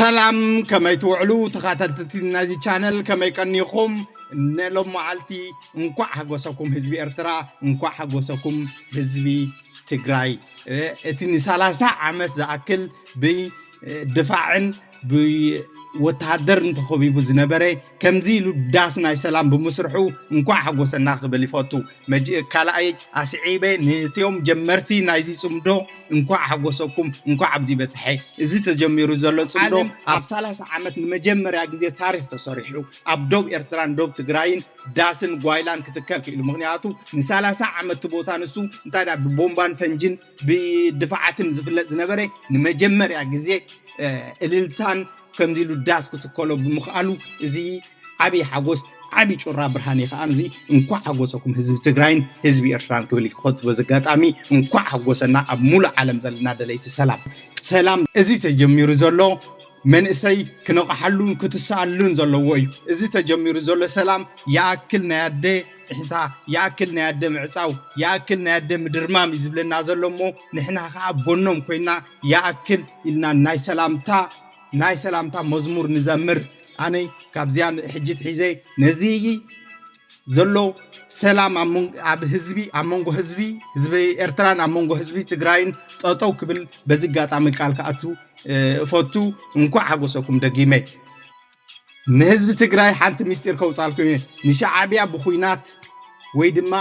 ሰላም፣ ከመይ ትውዕሉ ተኸታተልቲ ናይዚ ቻነል? ከመይ ቀኒኹም? ንሎም መዓልቲ እንኳዕ ሓጎሰኩም ህዝቢ ኤርትራ፣ እንኳዕ ሓጎሰኩም ህዝቢ ትግራይ። እቲ ንሰላሳ ዓመት ዝኣክል ብድፋዕን ብወተሃደር እንተኸቢቡ ዝነበረ፣ ከምዚ ኢሉ ዳስ ናይ ሰላም ብምስርሑ እንኳዕ ሓጎሰና ክብል ይፈቱ። ካልኣይ ኣስዒበ ነቲኦም ጀመርቲ ናይዚ ጽምዶ እንኳዕ ሓጎሰኩም፣ እንኳዕ ኣብዚ በጽሐ። እዚ ተጀሚሩ ዘሎ ጽምዶ ኣብ ሰላሳ ዓመት ንመጀመርያ ግዜ ታሪኽ ተሰሪሑ ኣብ ዶብ ኤርትራን ዶብ ትግራይን ዳስን ጓይላን ክትከል ክኢሉ። ምኽንያቱ ንሰላሳ ዓመት እቲ ቦታ ንሱ እንታይ ደኣ ብቦምባን ፈንጅን ብድፋዓትን ዝፍለጥ ዝነበረ ንመጀመርያ ግዜ እልልታን ከምዚ ኢሉ ዳስ ክስከሎ ብምኽኣሉ፣ እዚ ዓብዪ ሓጎስ፣ ዓብዪ ጩራ ብርሃን እዩ። ከኣ እዚ እንኳዕ ሓጎሰኩም ህዝቢ ትግራይን ህዝቢ ኤርትራን ክብል ይፈቱ። በዚ ኣጋጣሚ እንኳዕ ሓጎሰና ኣብ ሙሉእ ዓለም ዘለና ደለይቲ ሰላም። ሰላም እዚ ተጀሚሩ ዘሎ መንእሰይ ክነቕሓሉን ክትስኣሉን ዘለዎ እዩ። እዚ ተጀሚሩ ዘሎ ሰላም ይኣክል ናይ ኣደ ቂሕታ፣ ይኣክል ናይ ኣደ ምዕጻው፣ ይኣክል ናይ ኣደ ምድርማም እዩ ዝብለና ዘሎ እሞ፣ ንሕና ከኣ ኣብ ጎኖም ኮይና ይኣክል ኢልና ናይ ሰላምታ ናይ ሰላምታ መዝሙር ንዘምር። ኣነ ካብዚኣ ሕጂ ትሒዘ ነዚ ዘሎ ሰላም ኣብ መንጎ ህዝቢ ኣብ መንጎ ህዝቢ ህዝቢ ኤርትራን ኣብ መንጎ ህዝቢ ትግራይን ጠጠው ክብል በዚ ኣጋጣሚ ቃል ክኣቱ እፈቱ። እንኳዕ ሓጎሰኩም ደጊመ። ንህዝቢ ትግራይ ሓንቲ ሚስጢር ከውፃልኩም እየ። ንሻዓብያ ብኩናት ወይ ድማ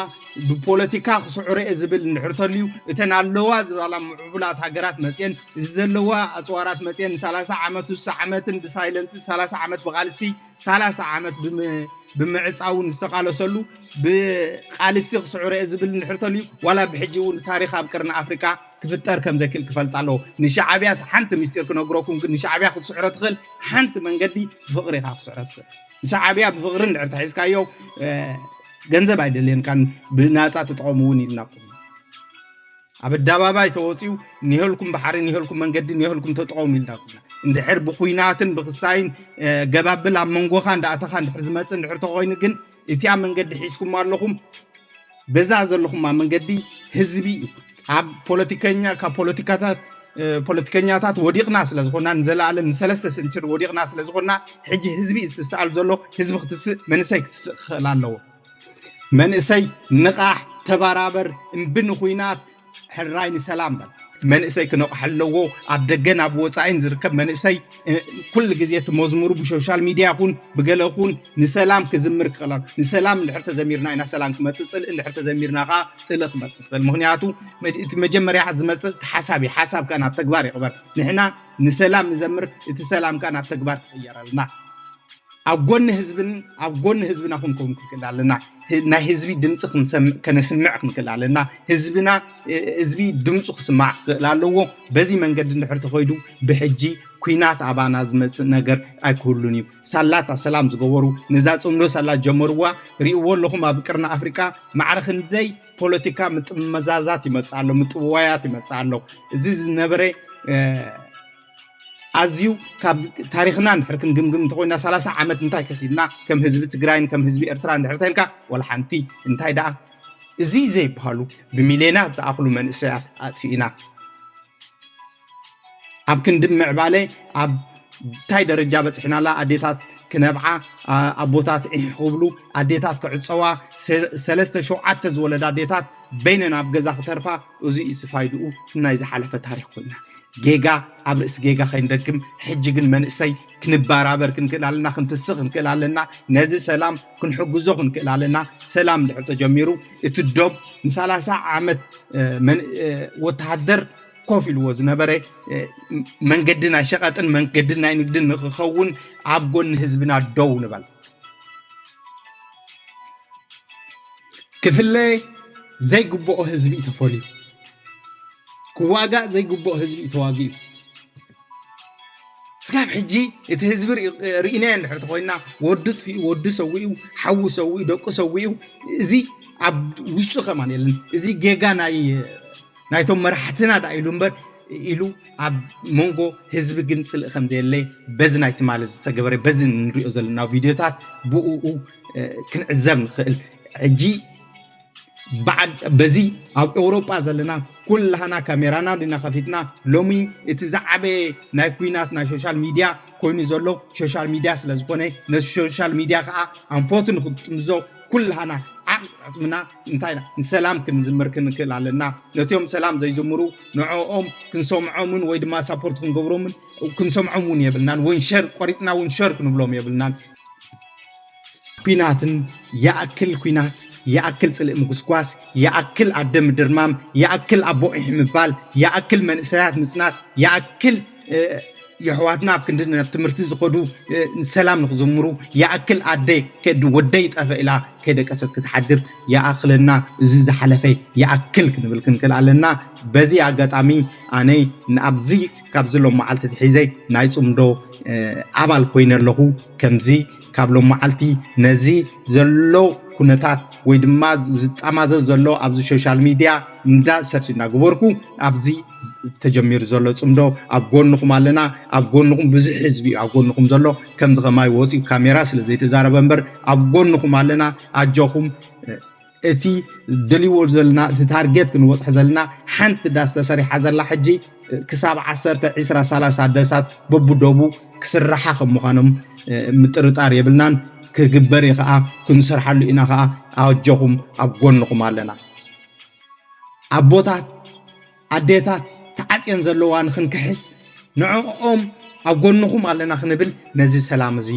ብፖለቲካ ክስዕሮ እየ ዝብል እንድሕር ተልዩ፣ እተን ኣለዋ ዝበላ ምዕቡላት ሃገራት መፅየን፣ እዚ ዘለዋ ኣፅዋራት መፅየን ንሰላሳ ዓመት፣ ስሳ ዓመትን ብሳይለንት ሰላሳ ዓመት ብቃልሲ፣ ሰላሳ ዓመት ብምዕፃውን ዝተቃለሰሉ ብቃልሲ ክስዕሮ እየ ዝብል እንድሕር ተልዩ፣ ዋላ ብሕጂ እውን ታሪኽ ኣብ ቅርኒ ኣፍሪቃ ክፍጠር ከም ዘይክእል ክፈልጥ ኣለዎ። ንሻዕብያ ሓንቲ ምስጢር ክነግረኩም ግን፣ ንሻዕብያ ክትስዕሮ ትኽእል ሓንቲ መንገዲ ብፍቕሪ ኢኻ ክትስዕሮ ትኽእል። ንሻዕብያ ብፍቕሪ እንድሕር ተሒዝካዮ፣ ገንዘብ ኣይደልየንካን፣ ብናፃ ተጠቐሙ እውን ኢልናኩም። ኣብ ኣደባባይ ተወፂኡ፣ ኒሀልኩም ባሕሪ፣ ኒሀልኩም መንገዲ፣ ኒሀልኩም ተጠቐሙ ኢልናኩም። እንድሕር ብኩናትን ብክስታይን ገባብል ኣብ መንጎኻ እንዳኣተኻ እንድሕር ዝመፅእ እንድሕር ተኾይኑ ግን፣ እቲኣ መንገዲ ሒዝኩም ኣለኹም። በዛ ዘለኹማ መንገዲ ህዝቢ እዩ። ኣብ ፖለቲከኛ ካብ ፖለቲካታት ፖለቲከኛታት ወዲቕና ስለ ዝኾና፣ ንዘለኣለም ንሰለስተ ስንችር ወዲቕና ስለ ዝኾና፣ ሕጂ ህዝቢ እዩ ዝትስኣል ዘሎ። ህዝቢ ክትስእ መንእሰይ ክትስእ ክኽእል ኣለዎ። መንእሰይ ንቓሕ፣ ተባራበር፣ እምቢ ንኹናት፣ ሕራይ ንሰላም በል። መንእሰይ ክነቕሕ ኣለዎ። ኣብ ደገን ኣብ ወፃኢን ዝርከብ መንእሰይ ኩሉ ግዜ እቲ መዝሙሩ ብሶሻል ሚድያ ኩን ብገለ ኩን ንሰላም ክዝምር ክኽእል ኣለዎ። ንሰላም እንድሕር ተዘሚርና ኢና ሰላም ክመፅእ፣ ፅልኢ እንድሕር ተዘሚርና ከዓ ፅልኢ ክመፅእ ዝኽእል። ምኽንያቱ እቲ መጀመርያ ዝመፅእ እቲ ሓሳብ እዩ። ሓሳብ ከዓ ናብ ተግባር ይቕበር። ንሕና ንሰላም ንዘምር፣ እቲ ሰላም ከዓ ናብ ተግባር ክቕየር ኣለና። ኣብ ጎኒ ህዝብን ኣብ ጎኒ ህዝብና ክንከውን ክንክእል ኣለና። ናይ ህዝቢ ድምፂ ከነስምዕ ክንክእል ኣለና። ህዝብና ህዝቢ ድምፁ ክስማዕ ክኽእል ኣለዎ። በዚ መንገዲ እንድሕር ተኸይዱ ብሕጂ ኩናት ኣባና ዝመፅእ ነገር ኣይክህሉን እዩ። ሳላታ ሰላም ዝገበሩ፣ ነዛ ፅምዶ ሳላ ጀመርዋ፣ ርእይዎ ኣለኹም። ኣብ ቅርኒ ኣፍሪቃ ማዕረ ክንደይ ፖለቲካ ምጥመዛዛት ይመፅእ ኣሎ፣ ምጥዋያት ይመፅእ ኣሎ። እዚ ዝነበረ ኣዝዩ ካብ ታሪኽና እንድሕር ክንግምግም እንተኮይና፣ ሰላሳ ዓመት እንታይ ከሲብና ከም ህዝቢ ትግራይን ከም ህዝቢ ኤርትራ እንድሕር ተልካ፣ ወላ ሓንቲ። እንታይ ደኣ እዚ ዘይበሃሉ ብሚልዮናት ዝኣኽሉ መንእሰያት ኣጥፊእና። ኣብ ክንዲ ምዕባለ ኣብ እንታይ ደረጃ በፅሕናላ? ኣዴታት ክነብዓ፣ ኣቦታት ዒሕ ክብሉ፣ ኣዴታት ክዕፀዋ፣ ሰለስተ ሸውዓተ ዝወለዳ ኣዴታት በይነን ኣብ ገዛ ክተርፋ፣ እዚ እዩ እቲ ፋይድኡ። ናይ ዝሓለፈ ታሪኽ ኮይና ጌጋ ኣብ ርእሲ ጌጋ ከይንደግም፣ ሕጂ ግን መንእሰይ ክንበራበር ክንክእል ኣለና፣ ክንትስእ ክንክእል ኣለና፣ ነዚ ሰላም ክንሕግዞ ክንክእል ኣለና። ሰላም እንድሕር ተጀሚሩ፣ እቲ ዶብ ንሰላሳ ዓመት ወተሃደር ኮፍ ኢልዎ ዝነበረ መንገዲ ናይ ሸቐጥን መንገዲ ናይ ንግድን ንክኸውን ኣብ ጎኒ ህዝብና ደው ንበል። ክፍለ ዘይግብኦ ህዝቢ እዩ ተፈልዩ። ክዋጋእ ዘይግብኦ ህዝቢ እዩ ተዋጊኡ። ስጋብ ሕጂ እቲ ህዝቢ ርኢ- ርኢናዮ እንድሕር ተኮይና፣ ወዲ ጥፊኡ፣ ወዲ ሰዊኡ፣ ሓዉ ሰዊኡ፣ ደቁ ሰዊኡ፣ እዚ ኣብ ውሽጡ ከማን የለን። እዚ ጌጋ ናይ ናይቶም መራሕትና ዳ ኢሉ እምበር ኢሉ ኣብ መንጎ ህዝቢ ግን ጽልኢ ከም ዘየለ በዚ ናይ ትማሊ ዝተገበረ፣ በዚ ንሪኦ ዘለና ቪድዮታት ብኡኡ ክንዕዘብ ንኽእል። ሕጂ በዚ ኣብ ኤውሮጳ ዘለና ኩላህና ካሜራና ድና ከፊትና፣ ሎሚ እቲ ዝዓበየ ናይ ኩናት ናይ ሶሻል ሚድያ ኮይኑ ዘሎ ሶሻል ሚድያ ስለ ዝኾነ፣ ነቲ ሶሻል ሚድያ ከዓ ኣንፈቱ ንክጥምዞ ኩላህና ዓቕምና እንታይ ንሰላም ክንዝምር ክንክእል ኣለና። ነቲኦም ሰላም ዘይዝምሩ ንዕኦም ክንሰምዖምን ወይ ድማ ሳፖርት ክንገብሮምን ክንሰምዖም እውን የብልናን። ወንሸር ቆሪፅና ወንሸር ክንብሎም የብልናን። ኩናትን ይኣክል ኩናት፣ ይኣክል ፅልእ ምጉስጓስ፣ ይኣክል ኣደ ምድርማም፣ ይኣክል ኣቦ ኢሕ ምባል፣ ይኣክል መንእሰያት ምፅናት፣ ይኣክል የሕዋትና ኣብ ክንዲ ናብ ትምህርቲ ዝኸዱ ሰላም ንክዝምሩ፣ ይኣክል ኣደ ከዲ ወደይ ጠፈ ኢላ ከይደቀሰት ክትሓድር ይኣክለና፣ እዚ ዝሓለፈ ይኣክል ክንብል ክንክእል ኣለና። በዚ ኣጋጣሚ ኣነ ንኣብዚ ካብዚ ሎም መዓልቲ ትሒዘ ናይ ፅምዶ ኣባል ኮይነ ኣለኹ። ከምዚ ካብ ሎም መዓልቲ ነዚ ዘሎ ኩነታት ወይ ድማ ዝጠማዘዝ ዘሎ ኣብዚ ሶሻል ሚድያ እንዳ ሰርች እናገበርኩ ኣብዚ ተጀሚሩ ዘሎ ፅምዶ ኣብ ጎንኹም ኣለና። ኣብ ጎንኹም ብዙሕ ህዝቢ እዩ ኣብ ጎንኹም ዘሎ። ከምዚ ከማይ ወፂኡ ካሜራ ስለ ዘይተዛረበ እምበር ኣብ ጎንኹም ኣለና። ኣጆኹም። እቲ ደልዎ ዘለና እቲ ታርጌት ክንበፅሖ ዘለና ሓንቲ ዳስ ተሰሪሓ ዘላ ሕጂ ክሳብ ዓሰርተ፣ ዒስራ፣ ሰላሳ ደሳት በብዶቡ ክስራሓ ከም ምዃኖም ምጥርጣር የብልናን። ክግበር እዩ ከዓ፣ ክንሰርሓሉ ኢና ከዓ። ኣጆኹም ኣብ ጎንኹም ኣለና። ኣቦታት ኣዴታት ተዓፅየን ዘለዋ ንክንክሕስ ንዕኦም ኣብ ጎንኹም ኣለና ክንብል ነዚ ሰላም እዚ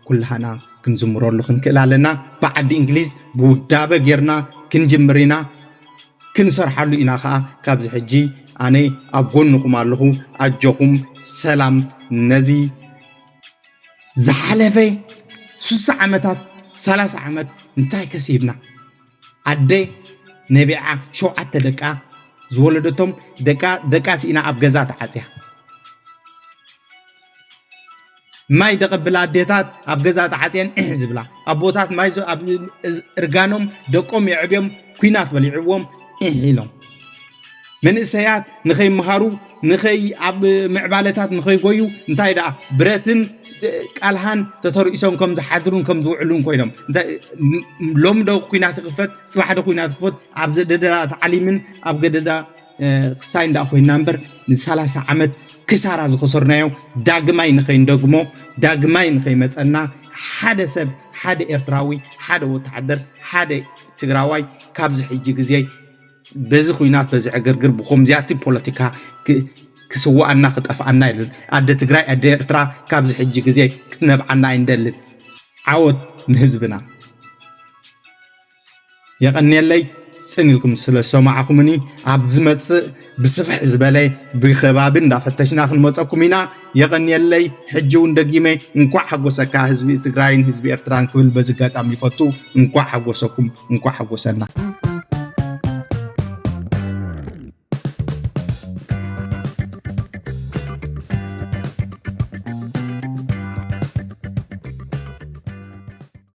ኩላህና ክንዝምረሉ ክንክእል ኣለና። ብዓዲ እንግሊዝ ብውዳበ ጌርና ክንጅምር ኢና፣ ክንሰርሓሉ ኢና ከዓ። ካብዚ ሕጂ ኣነ ኣብ ጎንኹም ኣለኹ። ኣጆኹም። ሰላም። ነዚ ዝሓለፈ ሱሳ ዓመታት፣ ሰላሳ ዓመት እንታይ ከሲብና? ኣደ ነቢዓ ሸውዓተ ደቃ ዝወለደቶም ደቃ ደቃ ስኢና ኣብ ገዛ ተዓፅያ። ማይ ደቐብላ ኣዴታት ኣብ ገዛ ተዓፅየን እሕ ዝብላ፣ ኣቦታት ማይ እርጋኖም ደቆም የዕብዮም ኩናት በሊዕዎም እሕ ኢሎም። መንእሰያት ንኸይመሃሩ፣ ንኸይ ኣብ ምዕባለታት ንኸይጎዩ እንታይ ደኣ ብረትን ቃልሃን ተተርኢሶም ከም ዝሓድሩን ከም ዝውዕሉን ኮይኖም። ሎሚ ዶ ኩናት ይኽፈት፣ ፅባሕ ዶ ኩናት ይኽፈት፣ ኣብ ዘደዳ ተዓሊምን ኣብ ገደዳ ክስታይ እንዳ ኮይና እምበር ንሰላሳ ዓመት ክሳራ ዝኸሰርናዮ ዳግማይ ንኸይንደግሞ፣ ዳግማይ ንኸይመፀና፣ ሓደ ሰብ፣ ሓደ ኤርትራዊ፣ ሓደ ወተሃደር፣ ሓደ ትግራዋይ ካብዚ ሕጂ ግዜ በዚ ኩናት በዚ ዕግርግር ብኮምዚያቲ ፖለቲካ ክስዋኣና ክጠፍኣና የለን። ኣደ ትግራይ ኣደ ኤርትራ ካብዚ ሕጂ ግዜ ክትነብዓና ኣይንደልን። ዓወት ንህዝብና። የቐንየለይ ፅን ኢልኩም ስለ ዝሰማዕኹምኒ። ኣብ ዝመፅእ ብስፍሕ ዝበለ ብከባቢ እንዳፈተሽና ክንመፀኩም ኢና። የቐንየለይ። ሕጂ እውን ደጊመ እንኳዕ ሓጎሰካ ህዝቢ ትግራይን ህዝቢ ኤርትራን ክብል በዚ ኣጋጣሚ ይፈቱ። እንኳዕ ሓጎሰኩም፣ እንኳዕ ሓጎሰና።